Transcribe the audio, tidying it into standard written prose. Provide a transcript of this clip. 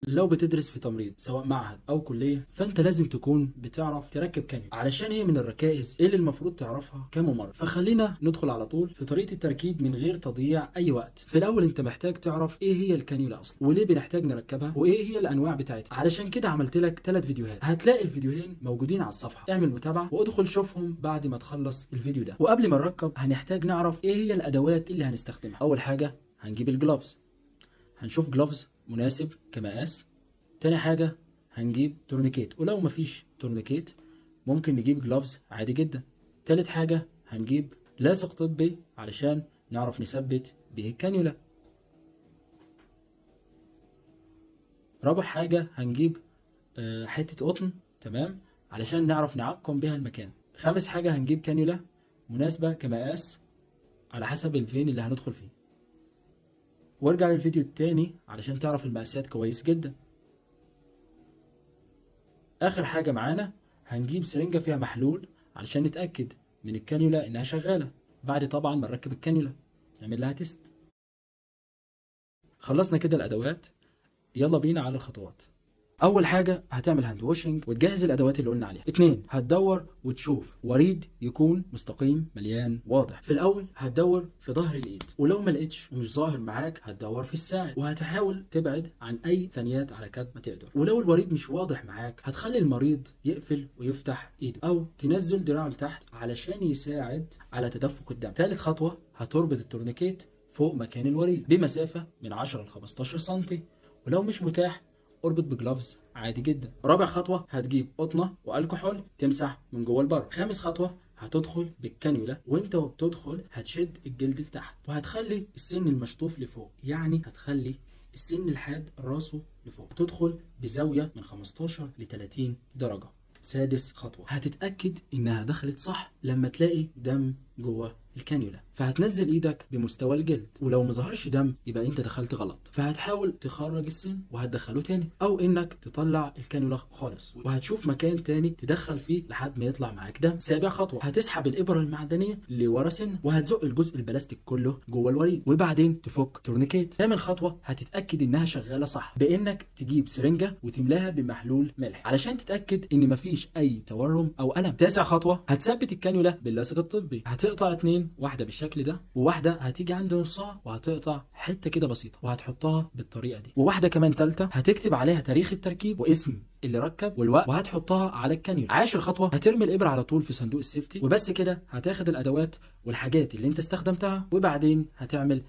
لو بتدرس في تمريض سواء معهد او كليه، فانت لازم تكون بتعرف تركب كانيولا، علشان هي من الركائز اللي المفروض تعرفها كممرض. فخلينا ندخل على طول في طريقه التركيب من غير تضييع اي وقت. في الاول انت محتاج تعرف ايه هي الكانيولا اصلا، وليه بنحتاج نركبها، وايه هي الانواع بتاعتها. علشان كده عملت لك 3 فيديوهات، هتلاقي الفيديوهين موجودين على الصفحة، اعمل متابعه وادخل شوفهم بعد ما تخلص الفيديو ده. وقبل ما نركب هنحتاج نعرف ايه هي الادوات اللي هنستخدمها. اول حاجة هنجيب ال gloves، هنشوف gloves مناسب كمقاس. تاني حاجة هنجيب tourniquet، ولو مفيش tourniquet ممكن نجيب gloves عادي جدا. تالت حاجة هنجيب لاصق طبي علشان نعرف نثبت به الكانيولا. رابع حاجة هنجيب حتة قطن، تمام، علشان نعرف نعقم بها المكان. خامس حاجة هنجيب كانيولا مناسبة كمقاس على حسب ال vein اللي هندخل فيه. وارجع للفيديو التاني علشان تعرف المقاسات كويس جدا. اخر حاجة معانا هنجيب سرنجة فيها محلول علشان نتأكد من الكانيولا انها شغالة، بعد طبعا ما نركب الكانيولا نعمل لها test. خلصنا كده الادوات، يلا بينا على الخطوات. اول حاجة هتعمل hand washing وتجهز الادوات اللي قلنا عليها. 2 هتدور وتشوف وريد يكون مستقيم مليان واضح. في الاول هتدور في ظهر الايد، ولو ما لقيتش ومش ظاهر معاك هتدور في الساعد، وهتحاول تبعد عن اي ثنيات على قد ما تقدر. ولو الوريد مش واضح معاك هتخلي المريض يقفل ويفتح ايده او تنزل دراعه لتحت علشان يساعد على تدفق الدم. ثالث خطوة هتربط ال tourniquet فوق مكان الوريد بمسافه من 10 ل 15 سم، ولو مش متاح اربط ب gloves عادي جدا. رابع خطوة هتجيب قطنه والكحول تمسح من جوه لبره. خامس خطوة هتدخل بالكانيولا، وانت وبتدخل هتشد الجلد لتحت وهتخلي السن المشطوف لفوق، يعني هتخلي السن الحاد راسه لفوق. تدخل بزاوية من 15 ل 30 درجه. سادس خطوة هتتاكد انها دخلت صح لما تلاقي دم جوه الكانيولا، فهتنزل ايدك بمستوى الجلد، ولو ما ظهرش دم يبقى انت دخلت غلط، فهتحاول تخرج السن وهتدخله تاني، او انك تطلع الكانيولا خالص وهتشوف مكان تاني تدخل فيه لحد ما يطلع معاك دم. سابع خطوة هتسحب الابره المعدنية لورا سن وهتزق الجزء البلاستيك كله جوه الوريد، وبعدين تفك tourniquet. ثامن خطوة هتتاكد انها شغالة صح بانك تجيب سرنجه وتملاها بمحلول ملح علشان تتاكد ان مفيش اي تورم او الم. تاسع خطوة هتثبت الكانيولا باللاصق الطبي، هتقطع 2، واحدة بالشكل ده وواحدة هتيجي عند نصها وهتقطع حتة كده بسيطة وهتحطها بالطريقة دي، وواحدة كمان ثالثة هتكتب عليها تاريخ التركيب واسم اللي ركب والوقت وهتحطها على الكانيولا. عاشر خطوة هترمي الابره على طول في صندوق ال safety، وبس كده هتاخد الادوات والحاجات اللي انت استخدمتها وبعدين هتعمل